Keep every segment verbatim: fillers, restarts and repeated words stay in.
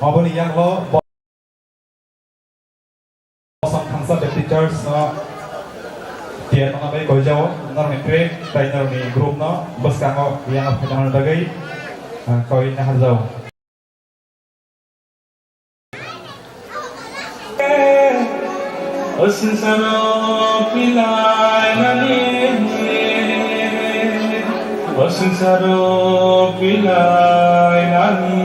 Aboni yango bo-, Bosong Khamsa Baptist Church no tiyan mangna bai koijao, norokni track tai norokni group no bwskango yango phaina bagwi, ah, koi naharjao. O swngcharo pilainani, o swngcharo pilainani.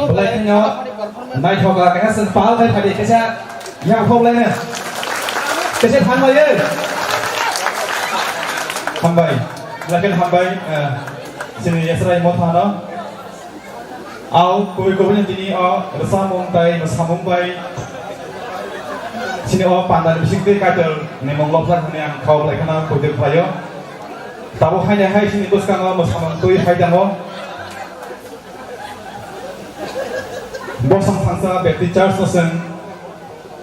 Belai kheno naithok kha, kaisa chwng pal khai phadi, kaisa yang phok laino. Kaisa thanglaiyo. Hambai. Belai kheno hambai, eh, chini Yesrai Mothano. Au kubui kubui ni tini o rwchapmung tai mwsamung bai chini o panda ni bisingtwi Kaitor ni mung lobjak hwnwi ang kok belai kheno poito khlaio. Tabuk haino hai chini bwskango mwsamung twi phai tongo. Bosong Thangsa Baptist Church no chwng,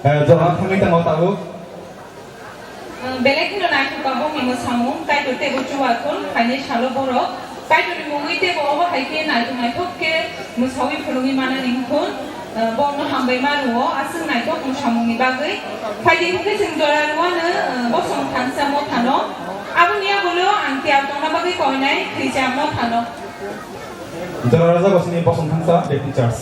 eh, jorano thangwi tongo tabuk. Belai kheno naithok tabukni mwsamung, Kaitor teibo chubakhun phainai salo borok Kaitorni mungwi teibo obo hai khe naithok naithok khe mwsaui phunugwi manani hwn, borokno hambai ma rwo aswk naithok mwsamungni bagwi. Phaidi hwn khe chwng jora rwano, Bosong Thangsa Mothano. Aboni yagulo ang tiyar tongna bagwi koinai Khrijak Mothano. Jora rwjak bosongni Bosong Thangsa Baptist Church.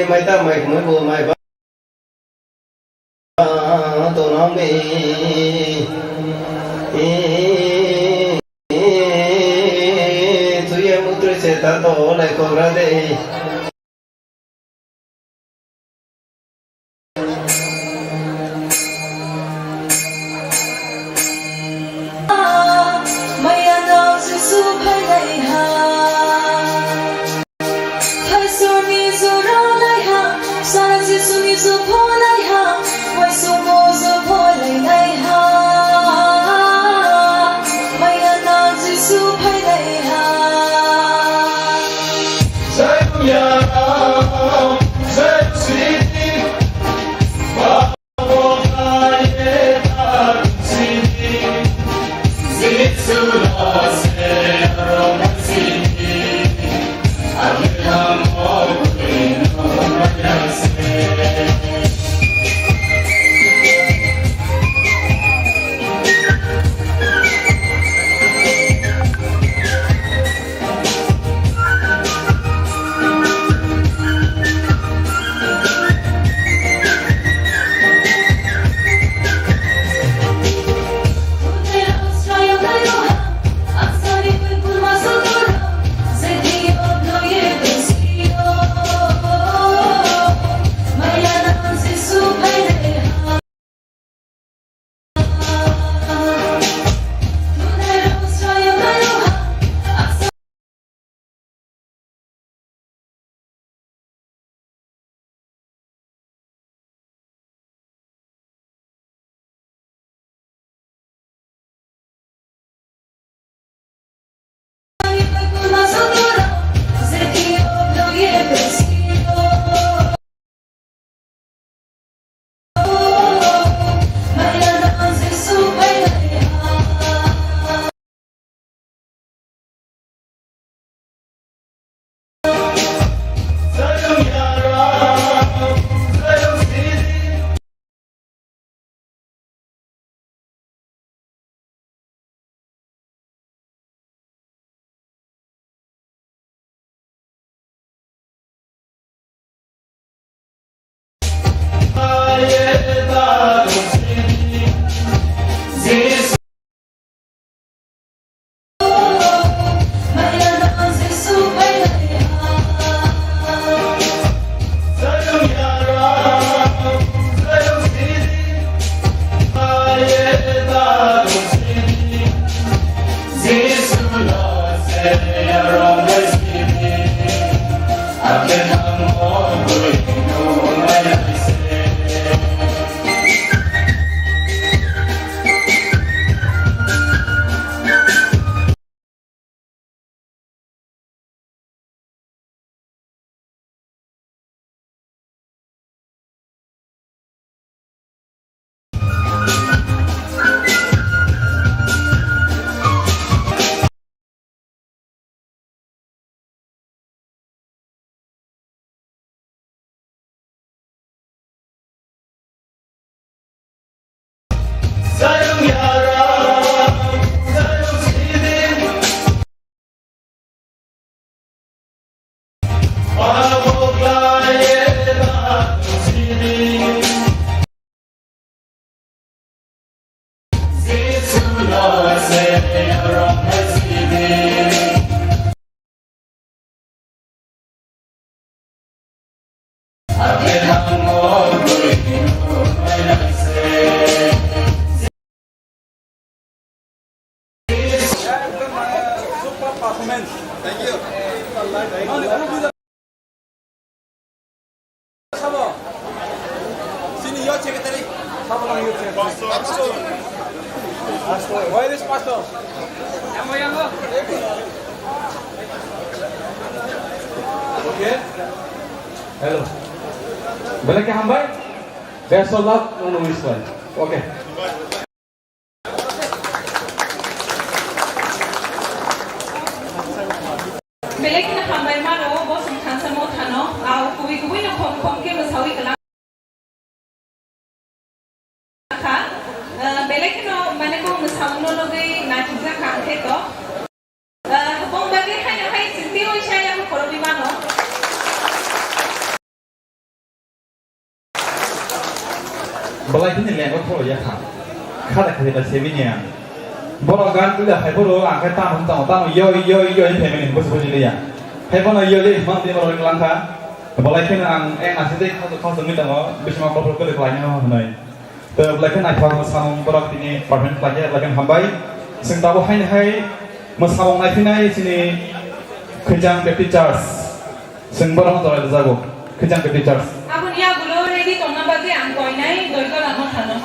Mai ta mai khumui bo mai ba tonong de. Chuya mutrui se ta to lai kogra de. Maya nao Jisu phailai ha. Thaisoni jora lai ha, sara Jisuni jopho lai ha, waisungo jopho lai lai ha. Maya nao Jisu phailai ha. Super performance. Thank you. Sabo. Sini youth secretary. Sabo lang youth secretary. Pastor. Pastor. Where is pastor? Yango, yango. Okay. Hello. Belai khe hambai. Best of luck, no, no, wish well. Okay. Belai kheno hambai mano, bo chwng thansa mo thano, au kubui kubui no khom khom khe mwsawi kwlang kha. Ah, belai kheno mane kok mwsamung no nugwi naithokjak kha hwnkhe to. Ah, bong bagwi haino hai chwng tei waisa yago khoroknwi mano. Belai kheno lengkha khoro ya kha. Khada khada ta sebi niya. Borok gan tuli hai boro ang khe tamo tamo tamo yo yo yo ni family bus bus liya. Hai bono yo le himang di borok lang kha. Belai kheno ang eng aside khasa khasa ngi tango bisma kopro kole khlai no hwnai. To belai kheno naithok samung borok tini performance khlai ya belai kheno hambai. Sing tabo hai hai mo samung naiphinai sini Khijang Baptist Church. Chwng borokno torai rwjago, Khijang Baptist Church. Aboni yagulo ready tongna bagwi ang koinai Doigola Mothano.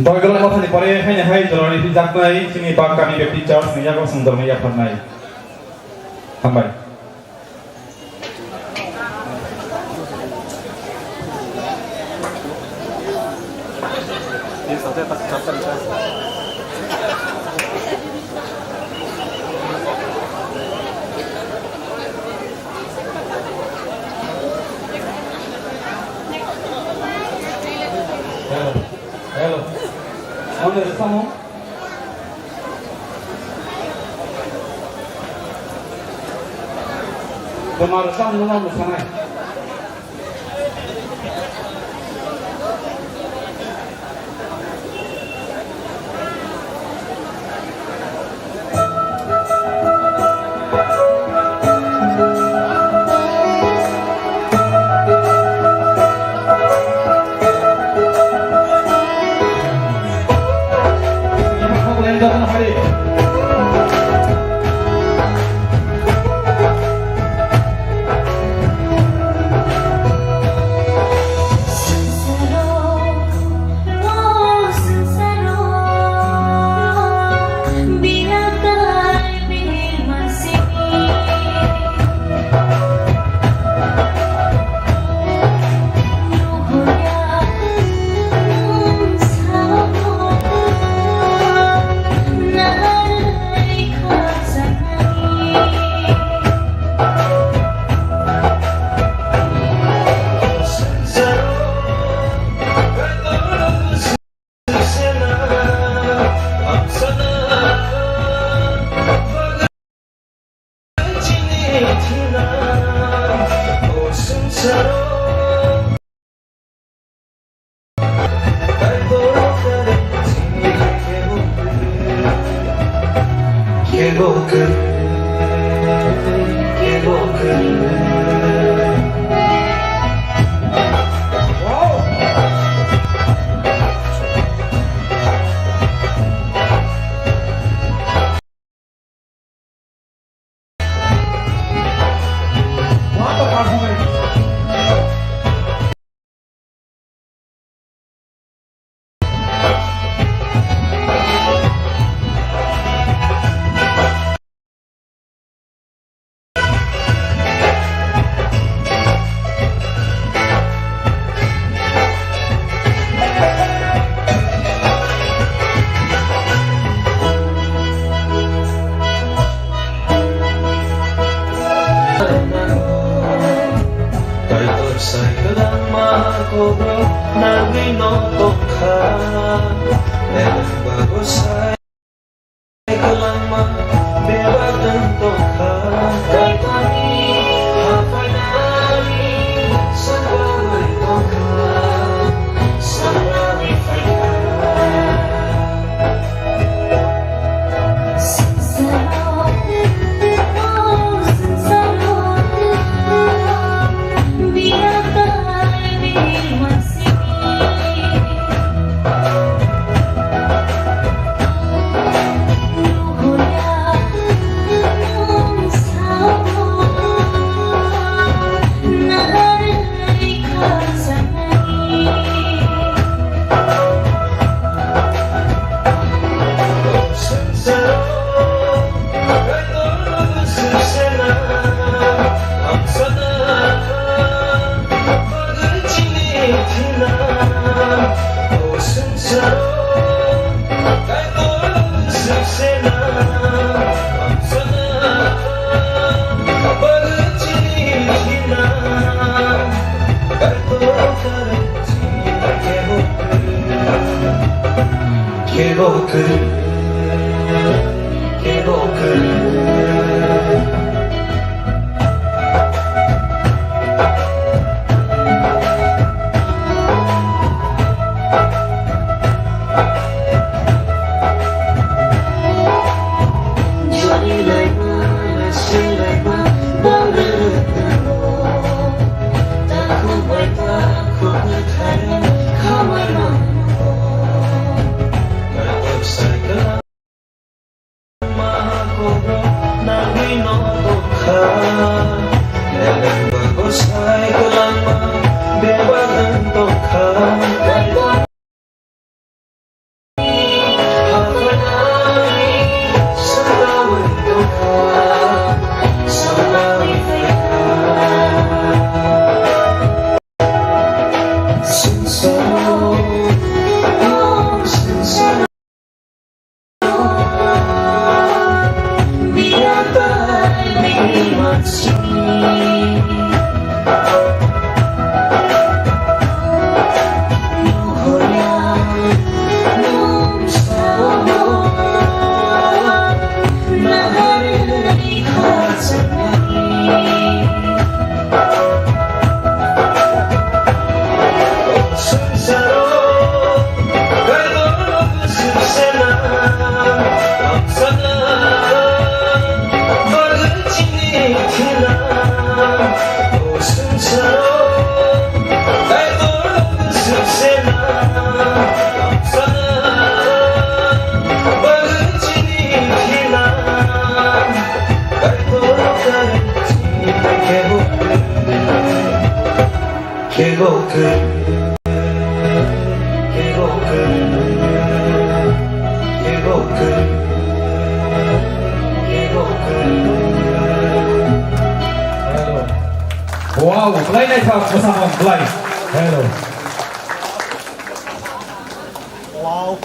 Doigola Mothani pore haino hai jorani phijaknai chini Bak Kami Baptist Church ni yago chwng jorani yapharnai. Hambai. Hello. Hello. Ano samo? Tomar sam nuna musanai. Sai kwlangma kobrok nagwi no tongkha. Eleng bago sai kwlangma bebak wng tongkha. Kaitorni haphainani songwi tongkha. Songwi phaikha. Wow, belai naithok, bwsamo belai. Hello. Wow.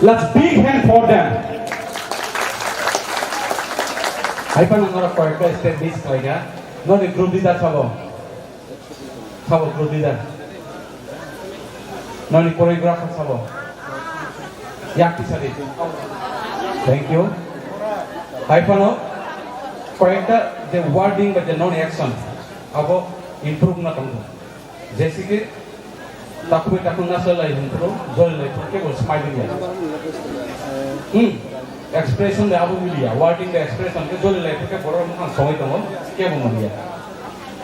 Let's big hand for them. Hai phano norok koyekta step miss khlaikha. Noni group leader sabo. Sabo group leader. Noni choreographer sabo. Yak tisadi. Thank you. Hai phano koyekta je wording ba je non action abo improve na tongo. Jesi ke takhuk bai takhuk na salai hwn phuru, joli lai phuru kebo smiling ya. Hmm. Expression de abo miliya, wording de expression ke joli lai phuru ke borok mukhang songwi tongo, kebo manya.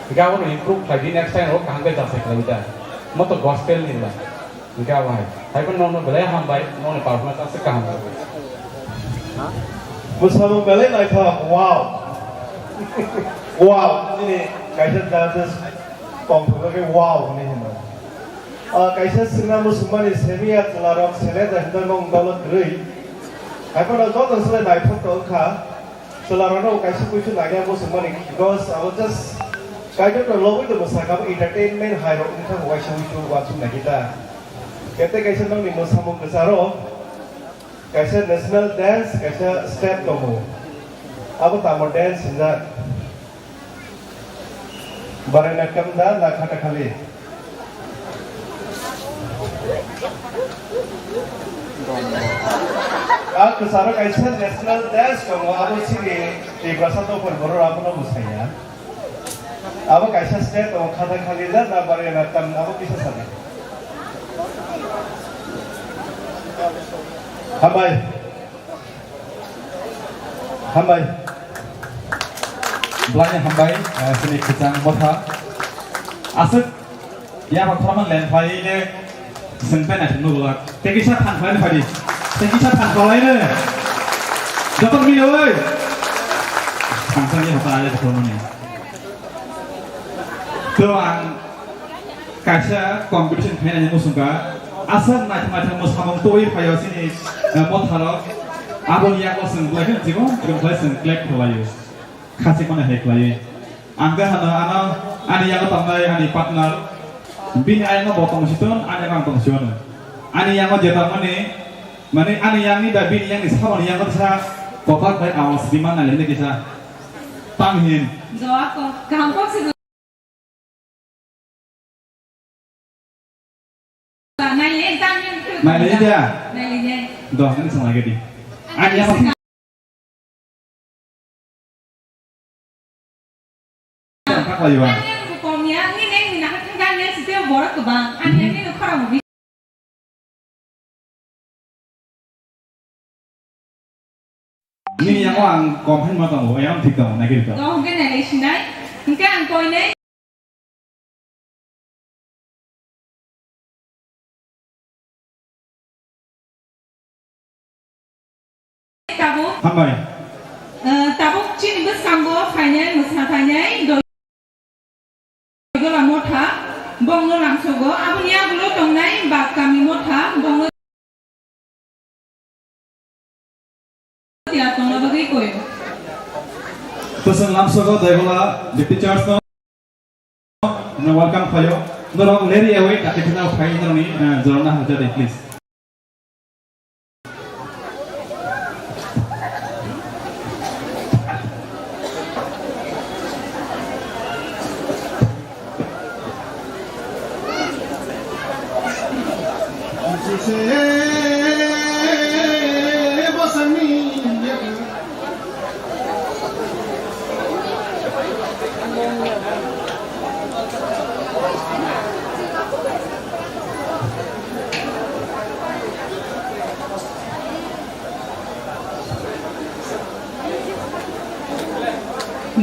Hingke abo no improve khlai di, next time o kaham khe jasai khlai di ta. Mo to gospel ni la. Hingke abo hai. Hai phano nono belai hambai, nono performance aswk kaham. Bwsamo belai naithok, wow. Wow, nini kaisa judges tongthok khe wow hwnwi hino. Ah, kaisa swngna muchungmani semiya chwlarok seleng da hwnjakno wng dolo kwrwi. Hai phano joto se naithok tong kha. Chwlarokno kaisa kuisu nangya muchungmani, because abo just Kaitorno lobwi tongmo sakha, abo entertainment hai rok wngkha, waisa uisu uansuk nai kita. Kete kaisa nokni mwsamung kwcharo kaisa national dance, kaisa step tongo. Abo tamo dance hinjak. Barainakam da na Khathakali? A kwcharo kaisa national dance tongo, abo chini Tiprasa dopar borok abono mwsaiya. Abo kaisa state tongo, Khathakali da na Barainakam, abo kisa sadi. Hambai. Hambai. Belai hambai, eh, sini kwchang motha. Aswk, ya ba khorokma len phai le, sengpe na sunu bulak. Tei kisa phan khlai phadi. Tei kisa phan khlai ne. Joto mili oi. Phan khlai ya ba ale khorokma ni. To ang kaisa competition khainani muchungkha. Aswk naithok naithok mwsamung twi phaio chini, eh, motharok. Aboni yago chwng belai kheno chikon chikon khlai chwng clap khlaio. Khachikmani hai khlaiwi. Ang khe hano ano ani yago tongnai ani partner. Bini ayangno bo tong siton, ani yago ang tong siton. Ani yago je tongmani, mani ani yangni da bini yangni samani yago sa kothok bai awas di man nai kisa. Tang hin. Doa ko, kaham kok se. Nailai dia. Nailai dia. Dos ni sama gadi. Ani yang masih tak lagi bang. Kom ya, ini neng nak kan ya setiap borok ke bang. Ani yang ini khara mu. Nini yango ang kom hwnma tongo, yang thik tongo, naikhe rikha. Tongo hwnkhe nailai sinai, hwnkhe ang koinai. Tabuk. Hambai. Eh, tabuk chini bwskango phainai, mwsa phainai, dol- Daigola motha, bongno lamsogo, aboni yagulo tongnai Bak kami motha, bongno tiyar tongna bagwi koyo. Bwswng lamsogo Daigola Baptist Church no, no welcome khlaio. Norok leri away, kati khna phai norokni, eh, jorokna hajadi, please.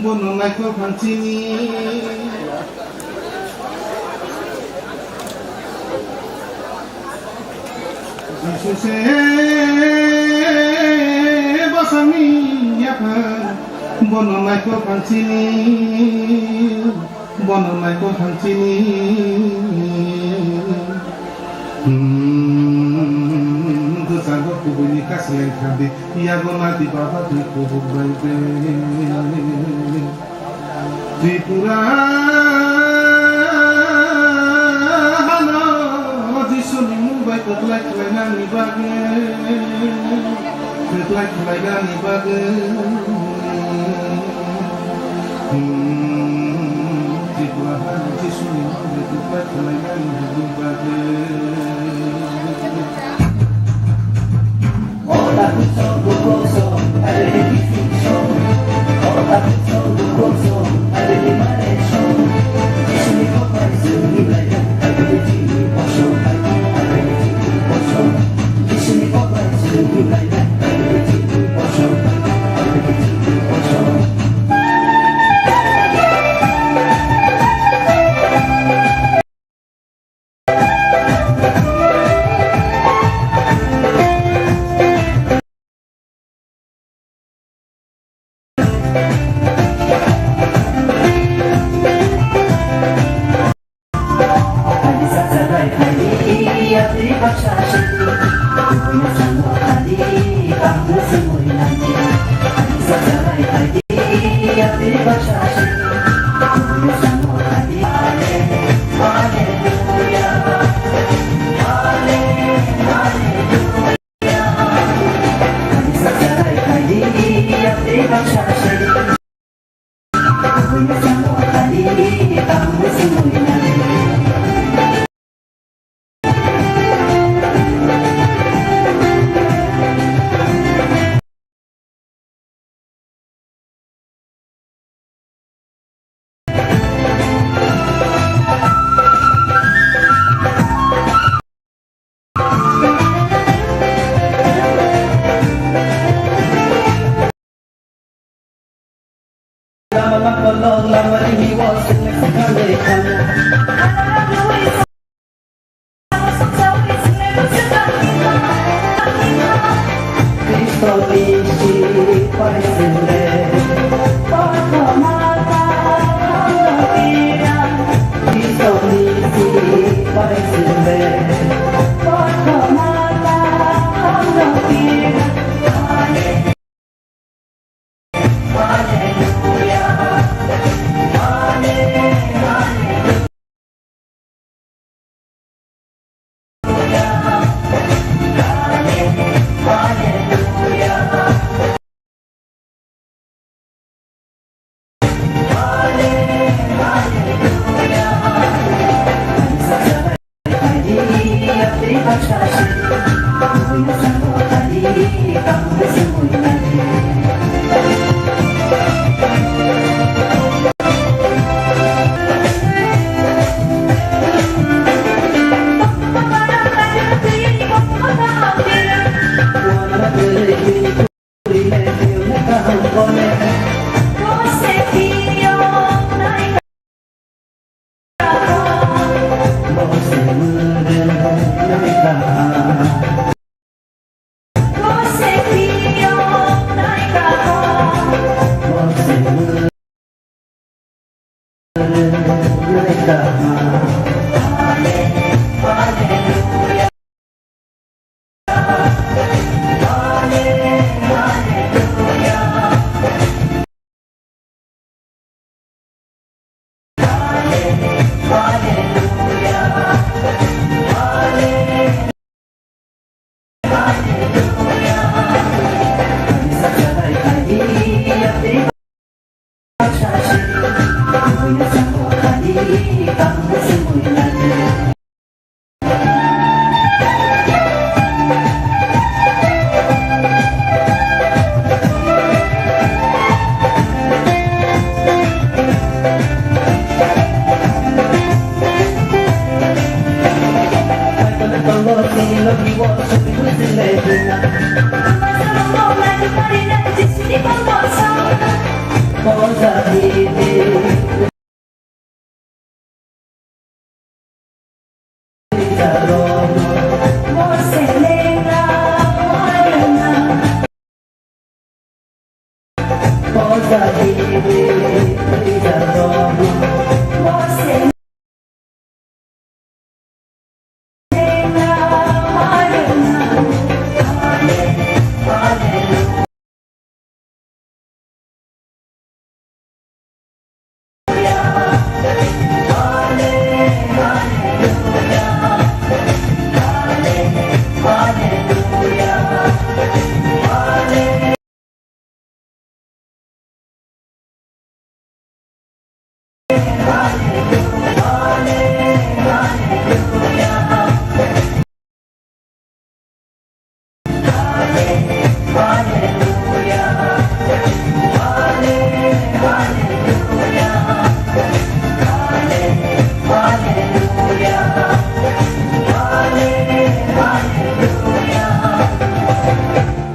Bono naikol phan chini. Jisu se bwsakni yaphang, bono naikol phan chini, bono naikol phan chini. Hmm, bwskango kubuini kaseleng thangdi, yago nadi baba twi kubuk bai de. Tripura hano Jisuni mung bai kwplai khlainani bagwi, kwplai khlainani bagwi. Hmm, Tripura hano Jisuni mung bai kwplai khlainani bagwi.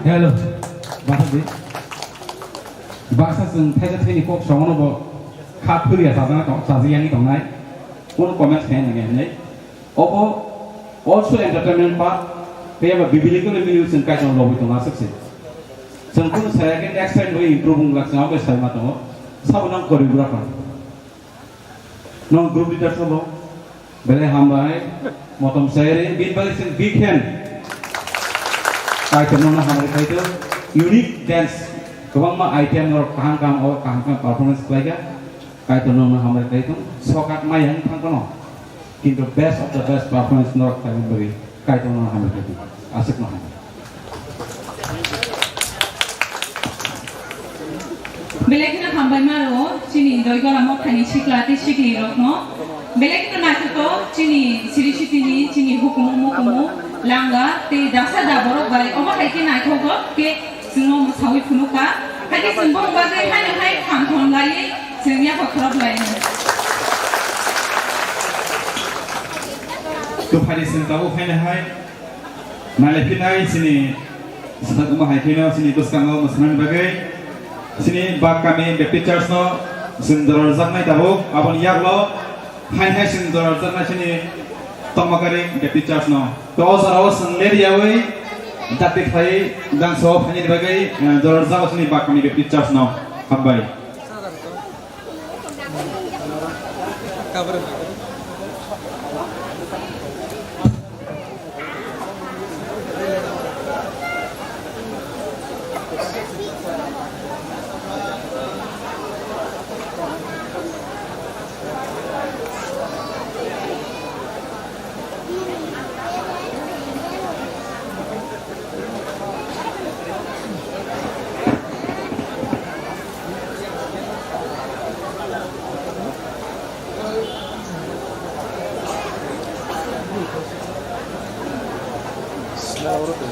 Hello, Bahadur. Baksa chwng thaisa thaini kok songono bo kha phwrya chajana tong, chajakya wngwi tongnai. Kunu comments khaina nangya hinwi. Obo also entertainment part, tei abo biblical meaning chwng Kaitor lobwi tongo aswk se. Chwng kunu saya khe next time bo improve wng glak chwng abo sai ma tongo. Sabo nang choreographer. Nong group leader sabo. Belai hambai. Motom Sayari. Bini bagwi chwng big hand. Kaitor nongno hambai khaito. Unique dance. Kwbangma item norok kaham kaham o kaham kaham performance khlaikha. Kaitor nongno hambai khaito. Sokat maya wng thang kono. Kintu best of the best performance norok khlaimani bagwi Kaitor nongno hambai khaito. Aswkno hambai. Belai kheno hambai maro chini Doigola Mothaini sikla tei sikli rokno. Belai kheno naithotok chini siri sitini chini hukumu mukumu langa tei dasa da borok bai omo hai khe naithogo khe chwngno mwsawi phunukha. Hai khe chwng bo bagwi haino hai kham thom laiwi chwng yaphak khorok lainai. Tei phaidi chwng tabuk haino hai Nailai phinai chini swkang omo hai kheno chini bwskango mwswnani bagwi chini Bak Kami Baptist Church no chwng jora rwjaknai tabuk. Aboni yaklo hai hai chwng jora rwjaknai chini Tongmakaring Baptist Church no. To o jorao chwng ler yaui dakti khlai dangso phainani bagwi, eh, jora rwjago chini Bak Kami Baptist Church no. Hambai. Thank you.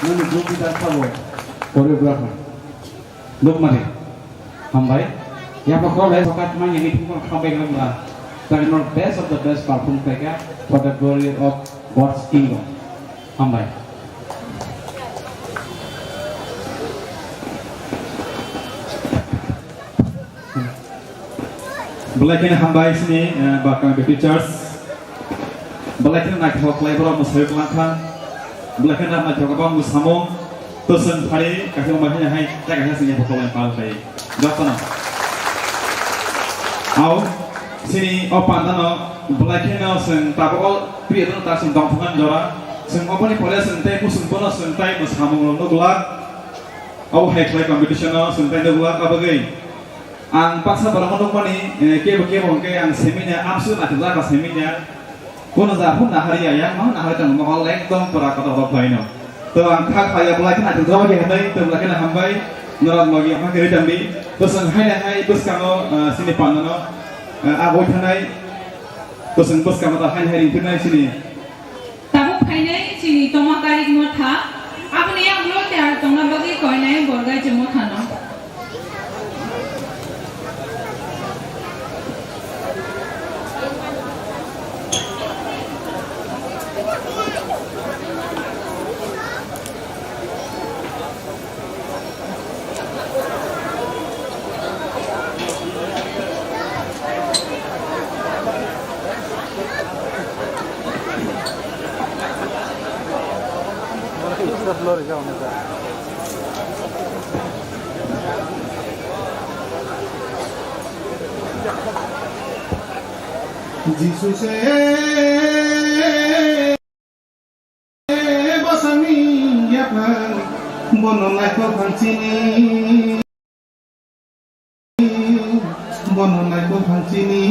Nini group leader sabo choreographer. Nukmani. Hambai. Yapha khorok lai sokat manya ni thumkol khambai wngma. Tari nok best of the best perform khlaika for the glory of God's kingdom. Hambai. Belai kheno hambai sini, eh, ba committee church. Belai kheno naithok khlai borok mwsai wngkha. Belai kheno naithok kwbang mwsamung. Twswng phari kaisa wngbai hai hai tei kaisa sini photo line pal khai. Jotono. Au sini o pandano belai kheno swng tabuk o priya dwng ta swng tongthoknani jora. Swng oboni pore swng tei musung bono swng tei mwsamung rok nukla. Abo hai khlai competition o swng tei nukla abagwi. Ang baksa borok no nukmani, eh, kebo kebo hwnkhe ang seminar, amsuk naithokjak ba seminar. Kono ja phun nahariya, yang ma nahari tong mohol ekdom pura kotor rok khlaino. To ang kha khaya belai kheno naithokjak ba khe hinwi, to belai kheno hambai, norok logi ama khe ritangdi. To swng haina hai bwskango, eh, sini pandano, eh, agoi thanai. To swng bwskango ta haina hai ringphirnai sini. Tabuk phainai chini tongma karik motha, aboni yagulo tei ar tongna bagwi koinai borgai je mothano. Jisu se bwsakni yaphang, bono naikol phang chini, bono naikol phang chini.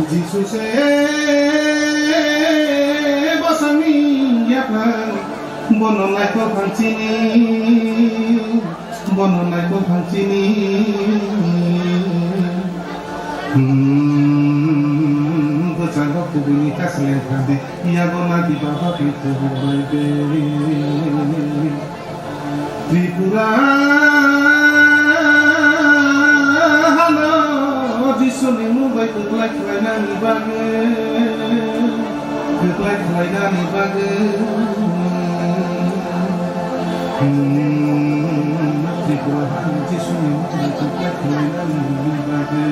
Jisu se bwsakni yaphang, bono naikol phang chini, bono naikol phang chini. Hmm, bwskango kubuini kaseleng thangdi, yago nadi baba twi kubui bai de. Tripura hano Jisuni mung bai kwplai khlainani bagwi, kwplai khlainani bagwi. Hmm, Tripura hano Jisuni mung bai kwplai khlainani bagwi.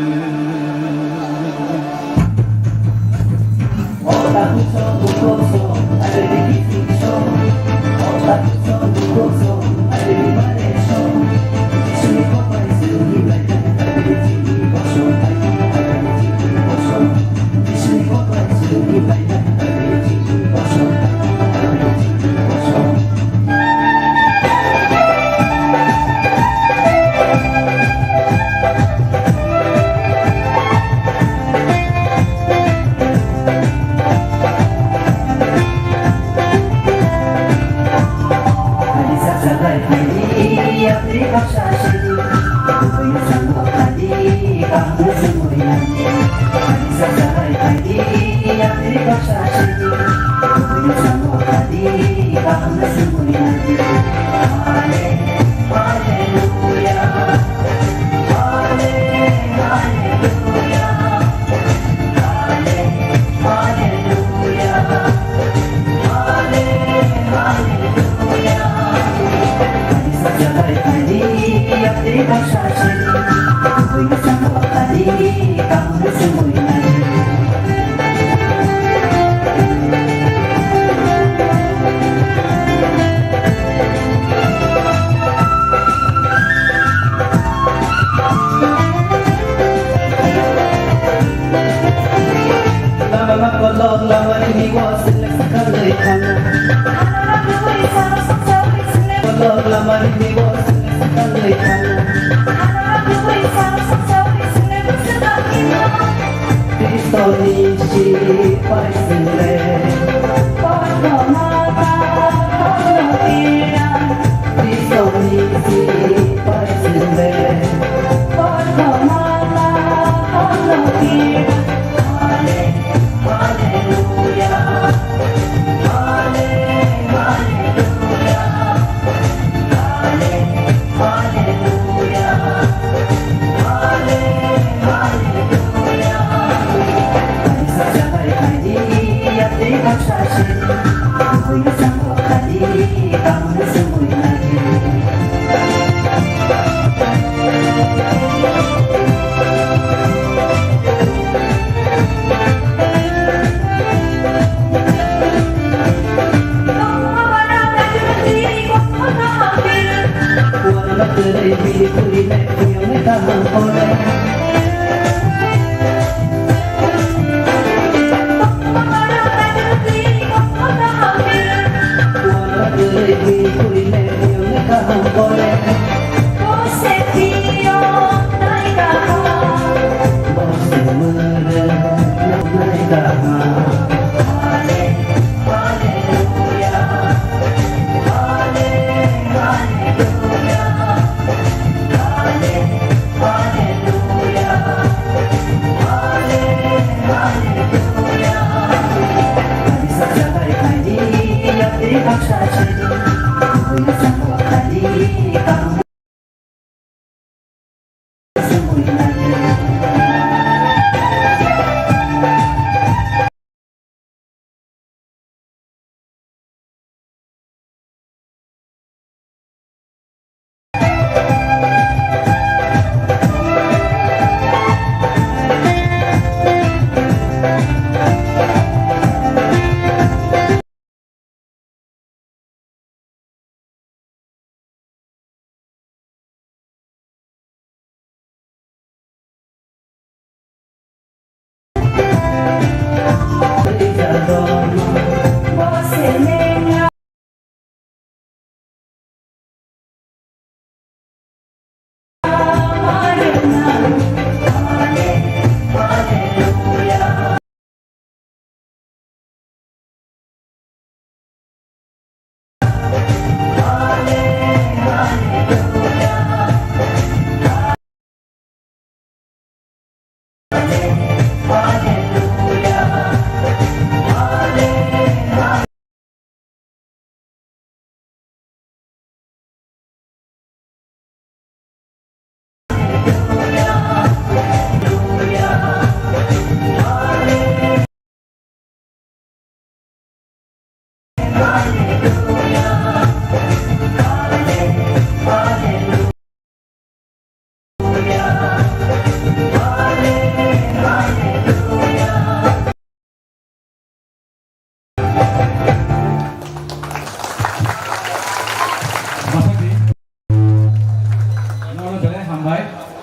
Nono belai hambai.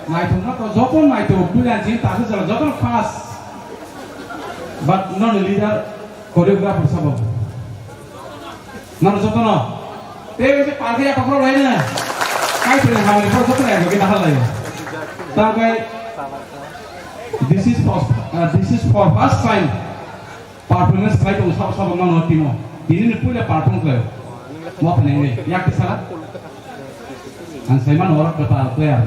Naithok no to joto naithok, puila jin tasu jora joto first. But nono leader, choreographer sabo. Nono joto no. Tei palke ya kokro lai na. Kai tene hambai por joto ya ke dahal lai. Tangkai, this is for, uh, this is for first time. Performance khlai tongo sabo sabo nono timo. Tini ni puila perform khlai. Mo phani ni yak sala. Ang sai mano ora kata player.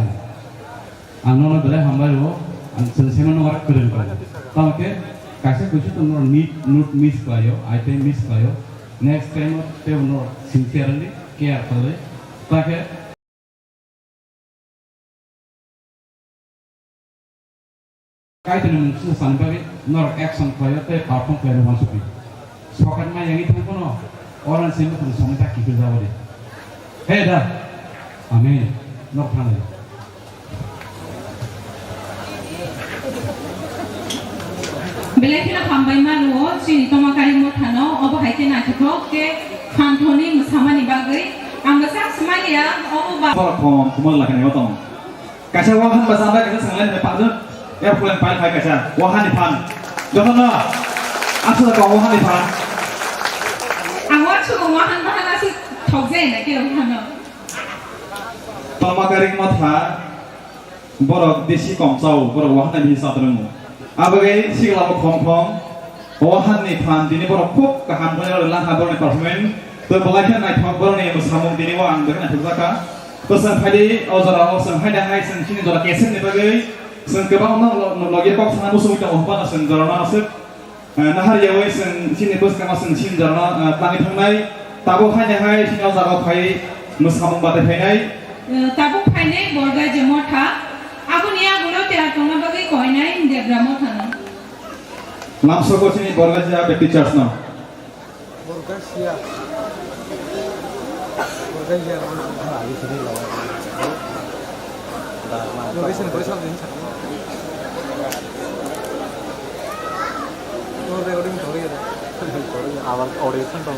Ang nono belai hambai ro. Ang sai mano ora keren khlai. Tamo ke kaisa kuisu to nono note miss khlaio, item miss khlaio. Next time te nono sincerely care khlai. Ta ke Kaitorni mung sung sani bagwi norok action khlaio tei perform khlaina uansukdi. Sokat ma yangwi thang phano, oran se mukhung somoi ta kiphil jabo de. He da. Amen. Nok thanglai. Belai kheno hambai ma rwo chini Tomakari Mothano, obo hai khe naithothok khe phanthoni mwsamani bagwi ang bwsa swmani ya, obo ba- Borok khom kumal lakhani o tong. Kaisa wahan ba chambai kaisa swnglai hwnwi pajak. Airplane pilot hai kaisa wahan ni phan. Jotono aswk kok wahan ni phan. Ang uansukgo wahan bahan aswk thokjai na khe wahan no. Tomakari Motha borok desi kom chao, borok wahan ni bisi chatrwngo. Abagwi sikla bo khom khom. O wahan ni phan tini borok khub kaham khe rw lang ha borok ni performance. Tei belai khe naithok borok ni mwsamung tini o ang belai naithok jak kha. Bwswng phaidi o jora o chwng hai da hai chwng chini jora cassette ni bagwi chwng kwbangma lo-, lo-, logi kok sana muchungwi tongo hwnba no chwng jora no aswk, eh, nahar yawi chwng chini bwskang o chwng chini jora no, eh, twlangwi thangnai. Tabuk hai da hai chini o jaga o phai mwsamung batai phainai. Eh, tabuk phainai Borgaija Motha. Aboni yagulo tei tongna bagwi koinai Debra Motha no. Lamsogo chini Borgaija Baptist Church no. Location, location din sa. Recording thori ya. Abar audio kan to.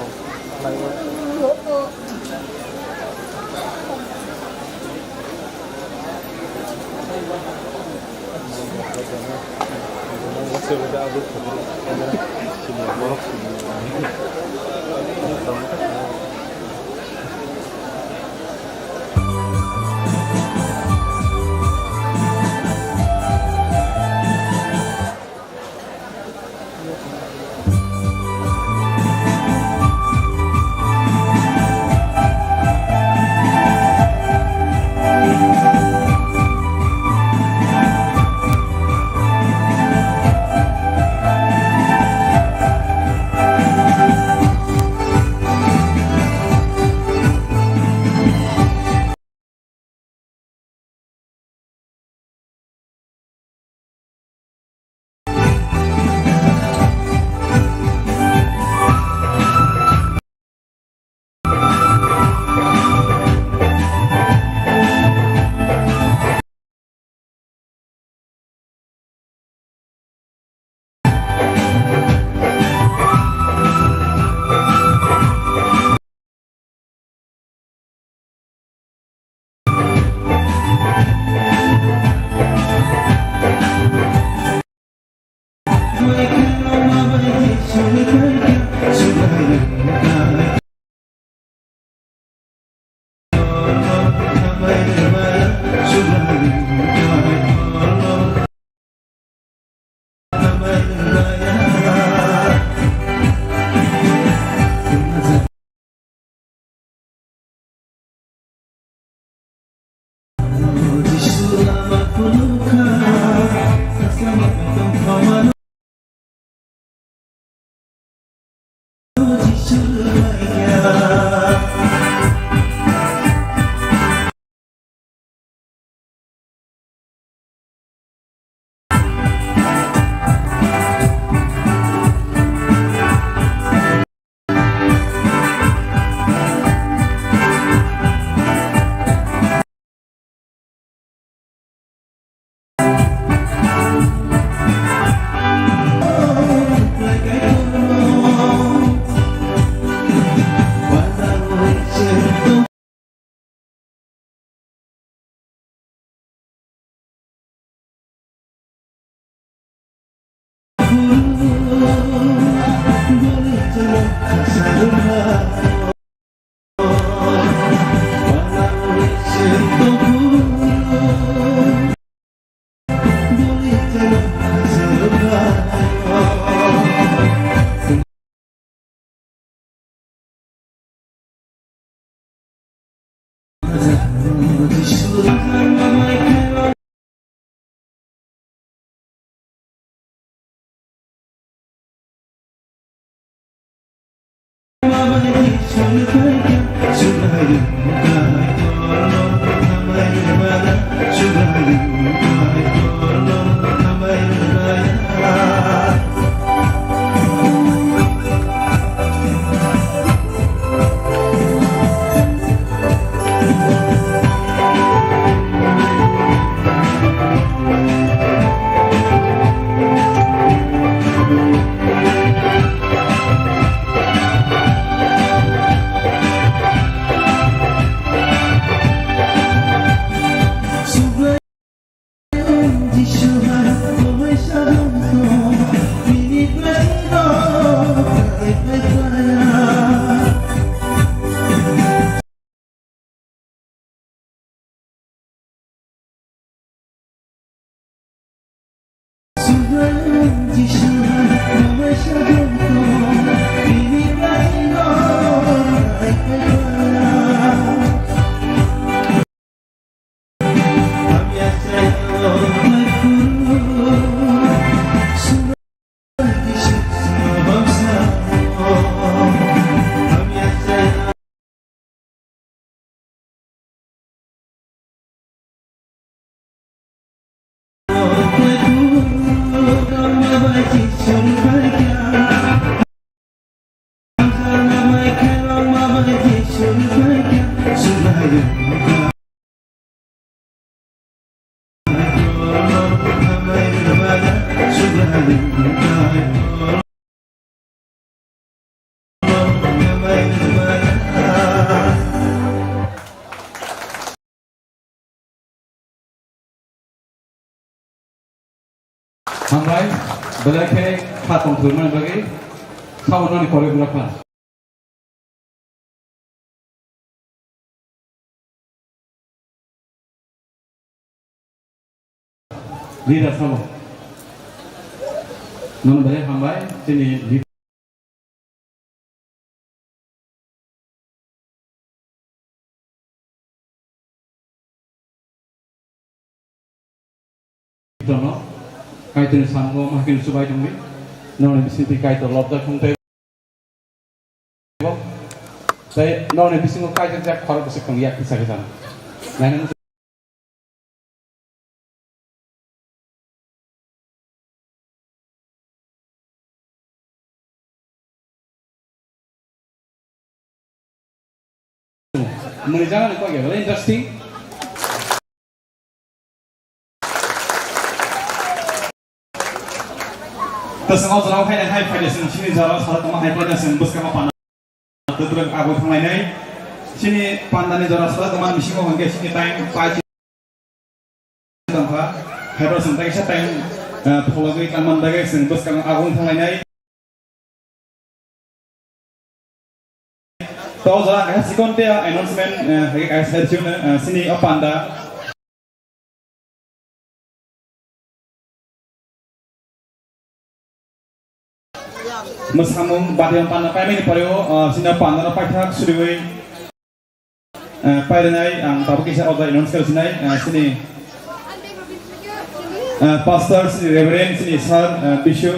Hambai, belai khe kha tongthwrwngmani bagwi, sabo noni choreographer. Leader sabo. Nono belai hambai, chini leader. Tono, Kaitorni samungo mahikhe no chubai tongwi, noni bisingtwi Kaitor lobjak thung tei, tei noni bisingo Kaitor jak khorok bwswk tong yak kisa kisa. Naina Mani jana ni kok ya, interesting. Tasang o jora hai hai pai sini jora sara tama hai pai sini bus kama pana. Tutruk abu thanglai nai. Sini panda ni jora sara tama misi mo hangke sini time pai. Tongkha, haibo chwng tei kaisa time, eh, phologwi tangmani bagwi chwng bwskang agung thanglainai. To jora kaisa chikon tei announcement, eh, hai kaisa sir chuna, eh, sini o panda. Mwsamung bati panda paimani pore o, eh, sini panda no paithak suriwi. Eh, pairwnai ang tabuk kisa order announce khe sinai, eh, sini, eh, pastor, sini reverend, sini sir, eh, Bishu,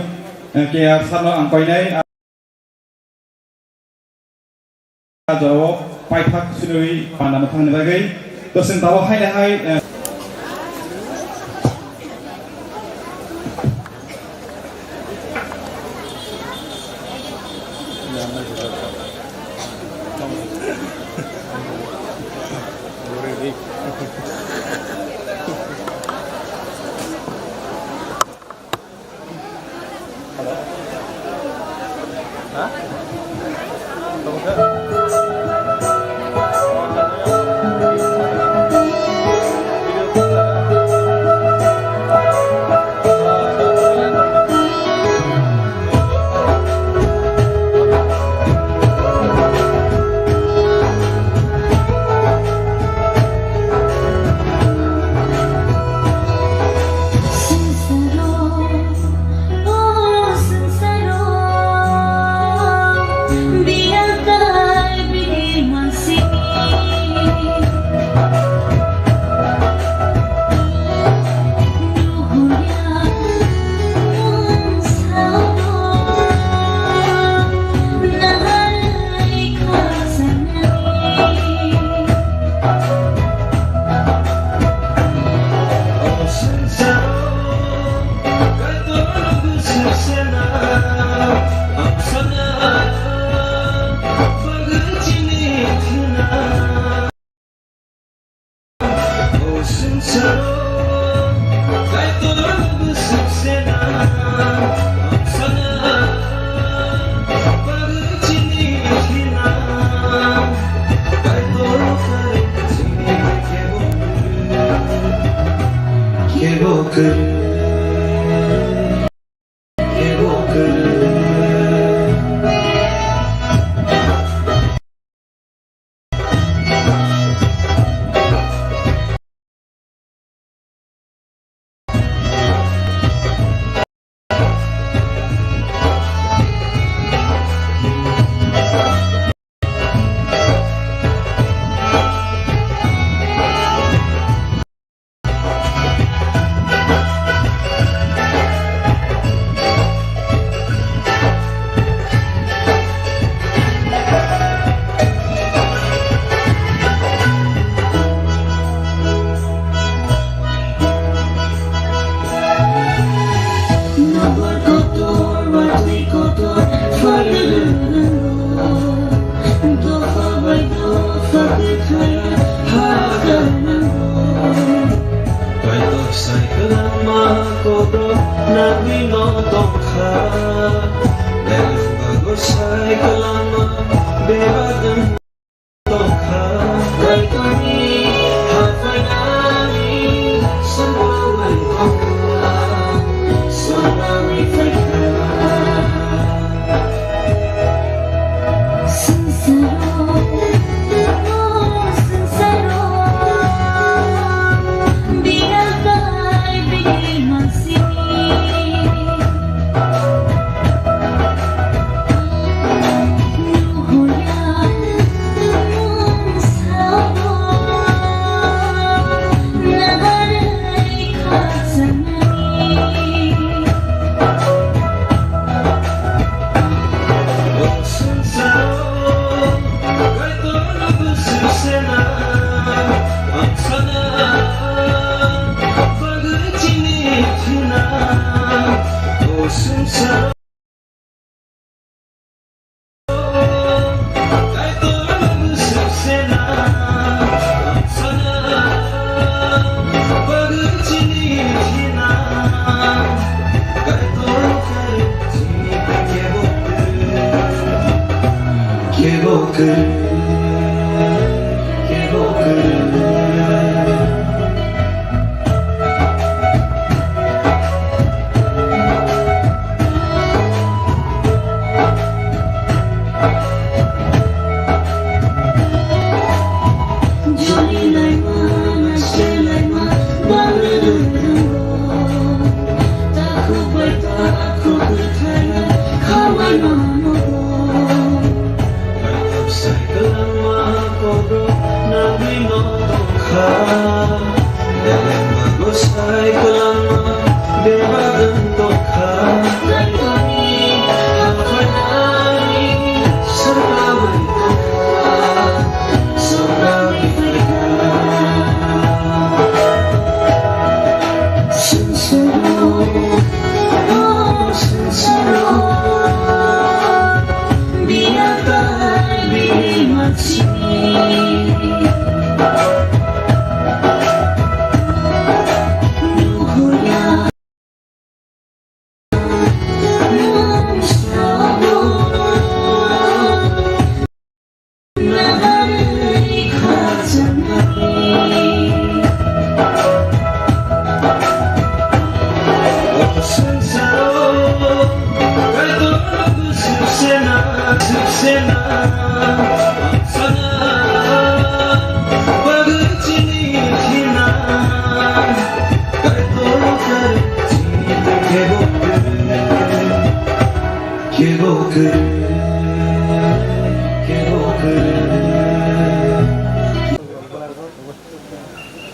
eh, K R sir no ang painai, ah, jorao paithak siniwi panda mwthangni bagwi. To chwng tabuk haino hai, eh,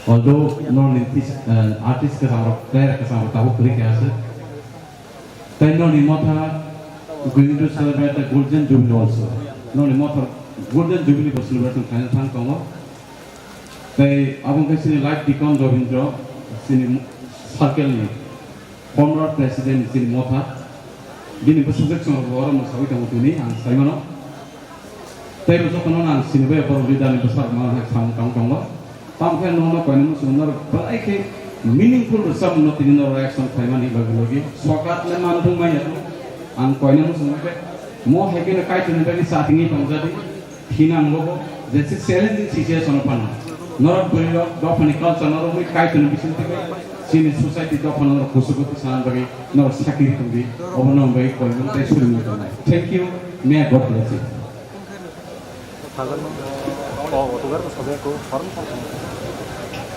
Although noni tis-, uh, artist kwcham rok, player kwcham rok tabuk kwrwi khe aswk. Tei noni motha going to celebrate the Golden Jubilee also. Noni motha Golden Jubilee bo celebration khlaina thang tongo. Tei abo wngkha chini live deacon Robindra, chini circle ni former president ni chini motha. Bini bwsajwk chwng bo oro mwsawi tongo tini, ang sai mano. Tei bo jotono ang sini bai borok leader ni bwsarok no hai samung tang tongo. Tamo khe nono koinwi muchung norok belai khe meaningful rwchapmung no tini norok reaction khlaimani logi logi sokat le man thung manya. Ang koinwi muchung khe mo hai khe Kaitorni bagwi cha tingwi tongjadi. Thinang logo je se challenging situation phano norok bwrwi rok dophani culture norok bai Kaitorni bising twi chini society dophano norok kusugo sana bagwi norok sakri thungdi. Obono bagwi koinwi tei surimung tongnai. Thank you. May God bless you.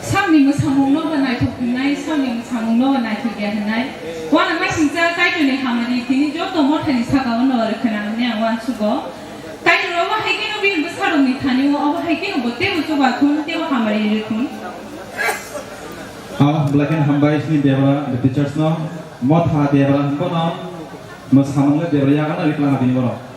Samni mwsamungno bo naithok hwnwi, samni mwsamungno bo naithok ya hwnwi. Uanamasingcha Kaitorni hamari tini joto mothani saka-o no rwkhwnani ang uansugo. Kaitor obo hai kheno bini bwsarokni thani-o, obo hai kheno bo teibo chubathun, teibo hamari rwthun. Ah, belai kheno hambai chini Debra the teachers no. Motha Debra hwnba no. Mwsamung le Debra yakarno ri kwlangma tini borok.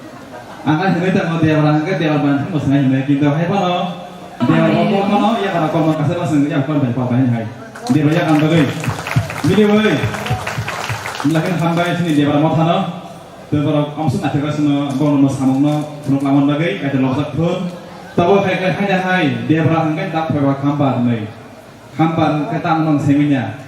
Ang ai hwnwi tongmo Debra hwnkhe Debra bai hwnwi mwsnai hwnwi, kintu hai phano Debra bo kok phano yakara kormo kaisa ma swngwi yakar bai pal bai hai. Debra yakar bagwi. Bini bai. Belai kheno hambai chini Debra mothano. Tei borok amsuk naithok sino borokno mwsamungno phunuk langmani bagwi kaitor lobjak thun. Tabuk hai khe haino hai Debra hwnkhe dak phaiba khamba hwnwi. Khambar hwnkhe tamo nang seminya.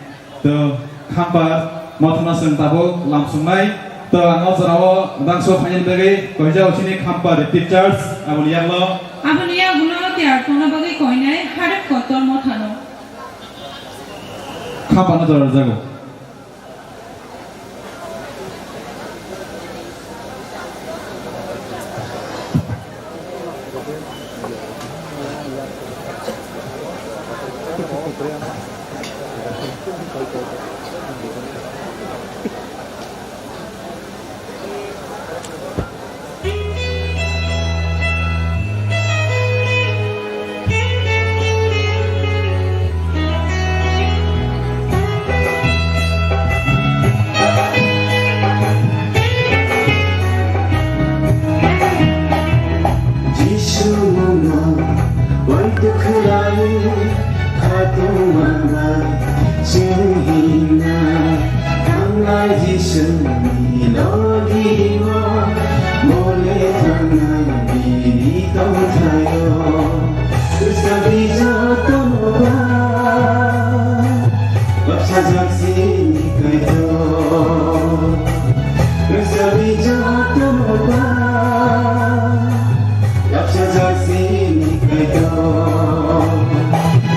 To khambar mothano chwng tabuk lamsuknai. To ang o jorao rangso phainani bagwi koijao chini khambar teachers aboni yaklo. Aboni yagulo tiyar tongna bagwi koinai harap kotor mothano. Khambarno jora rwjago. Bini tongthaio, Khristabi jotono ba, bapsajak sini Kaitor. Khristabi jotono ba, bapsajak sini Kaitor.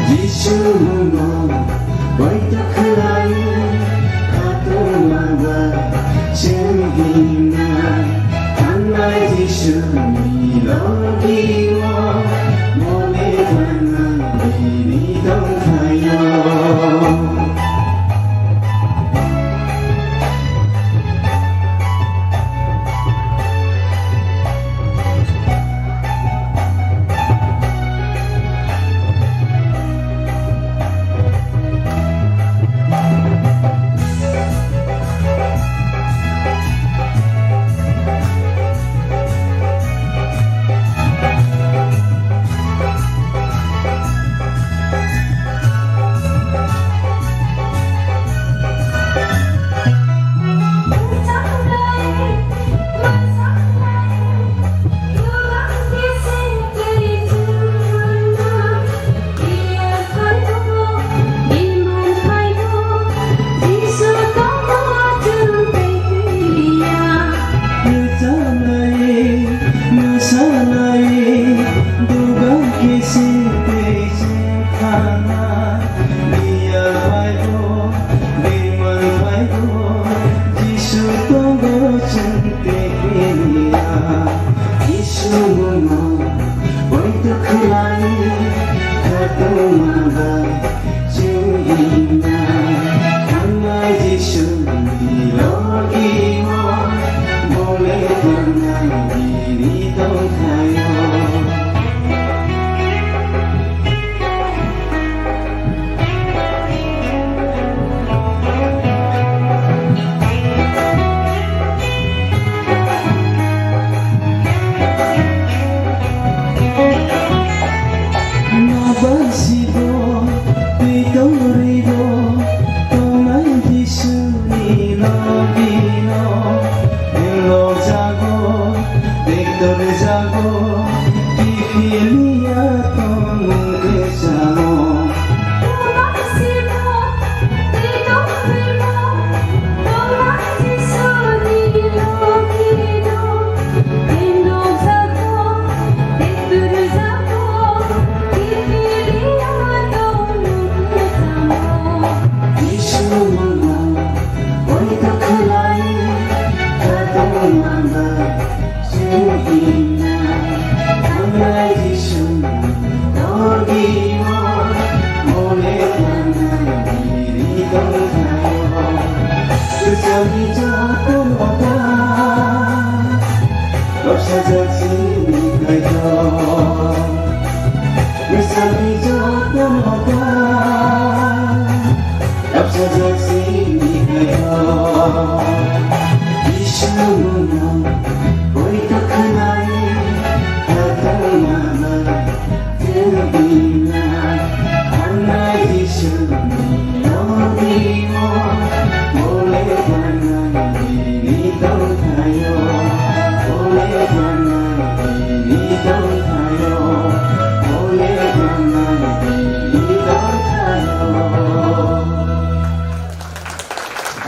Jisu mungno Poito khlai, khatungma bai chwng himnai, thangnai Jisuni logi-o, mole thangnai bini tongthaio. Jisu mungno poito khlai, khatungma bai chwng himnai, thangnai Jisuni logi-o, mole thangnai bini tongthaio. Nobar sibo, twi tongribo, tongnai Jisuni logi-o, himlok jago, tektor jago, kiphilwi ya tongmung kwchamo.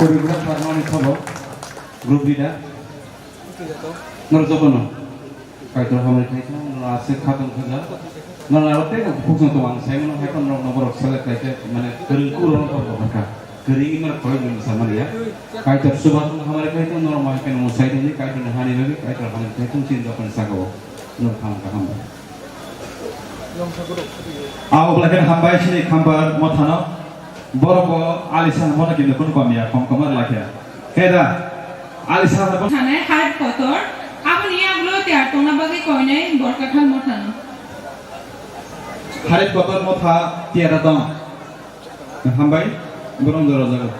Choreographer noni thobo, group leader. Norok jotono Kaitor hamari khaithung, norok aswk khatong thangja. Norok aro tei bukhuk song tongo, ang saimano hai phano norokno borok select khaikhe, mane kwrwng kuk rokno borok rohorkha. Kwrwngwi norok khoroknwi mwsa manya. Kaitor chubachu hamari khaithung, norok hai phano mwsai tongdi, Kaitorni hani bagwi, Kaitor hamari khaithung, chini dophani saka-o. Norok hamkha, hambai. Abo belai kheno hambai chini Khampar mothano. Borok bo Alisa hwnmano kintu kunu pamiya, khom khoma lai khe. Khe da, Alisa hwnmano. Thanai Harib Kotor, aboni yagulo tiyar tongna bagwi koinai Borkathal mothano. Harib Kotor motha tiyar tong. Hambai, borok jora jago.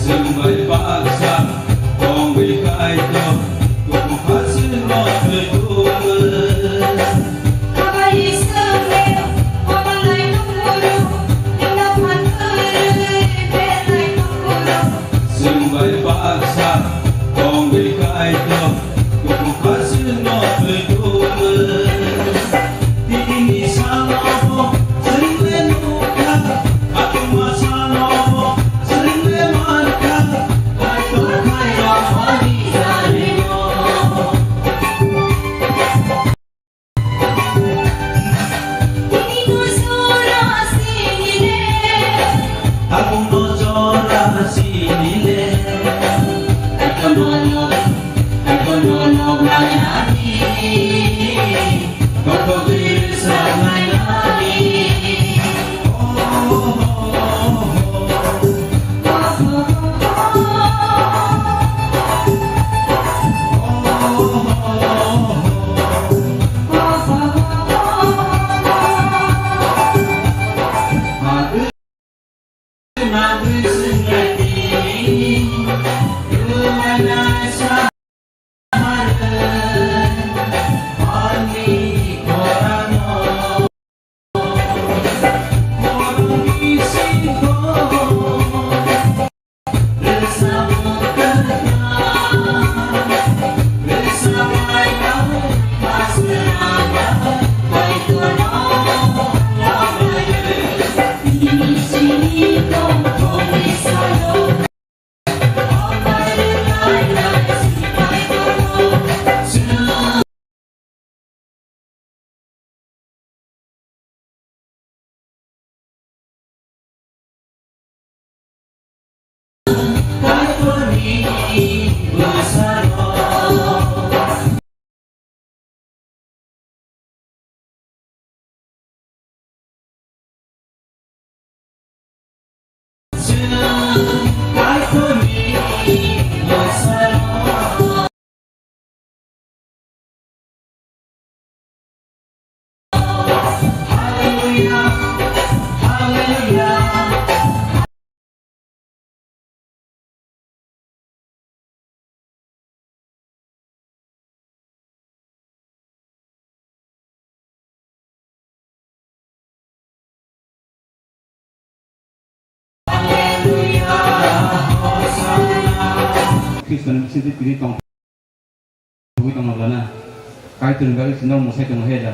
Chwng bai baksa Khristo ni bisingtwi tini tong thangwi tongna lana. Kaitor ni bagwi chini mwsai tongo he da.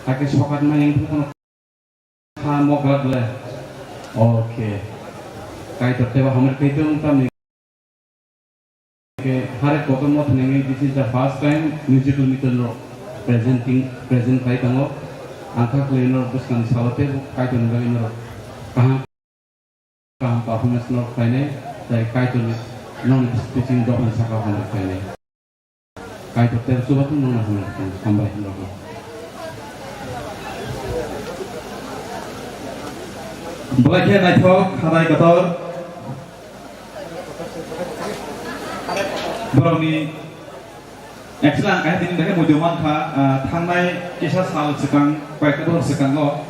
Hakhe sokat ma yang phano kha mokla ble. Okay. Kaitor tebo hamari kaitor tamni. Hare kotor mo thani, this is the first time musical meter rok presenting, present khai tongo. Ang kha khlai norok bwskang ni salo tei kaitor ni bagwi norok kaham, kaham performance norok khlainai, tai kaitor ni nokni bising dophani saka hamari khlainai. Kaitor tei chubatung nokna hamari khlainai. Hambai norok. Belai khe naithok, khanai kotor. Borokni actually ang kaisa tini dakhe muitu mankha, ah, thangnai kisa sal swkang, koyekta borok swkango,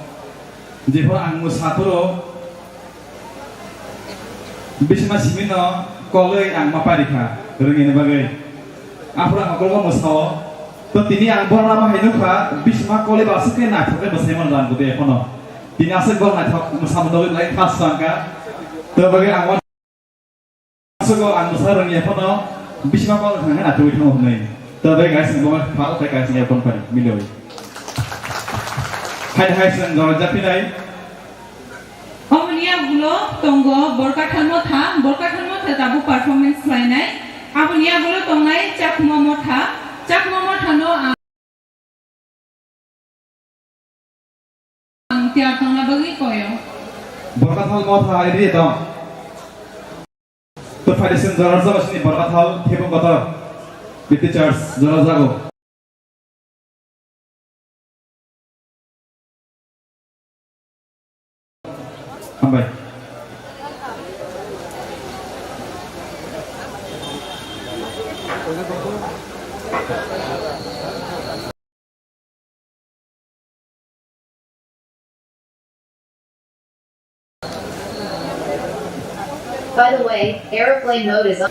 jephuru ang mwsa phuru bisima simino kolwi ang ma parikha, rwngini bagwi. Aphuru ang okolgo mwsao. To tini ang borok ma hai nukha, bisima kolwi ba aswk khe naithok khe mwsai mano jan bwdwi ekhono. Tini aswk borok naithok mwsa mano bagwi belai khas wngkha. To bagwi ang Aswk ang bwsa rwngya phano bisima kok thang khe atugwi thango hwnwi. To bai guys, bo ma phal khai guys, ya phone pari miloi. Hai hai seng jora japinai. Oboni agulo tongo Borkathal Motha, Borkathal Motha tabuk performance khlainai. Aboni agulo tongnai Chakma Motha, Chakma Motha no ang Ang tiyar tongna bagwi koyo. Borkathal Motha area tong. To phaidi seng jora jago sini Borkathal Thebung Kotor. Baptist Church jora jago. Hambai. By the way, aeroplane mode is on.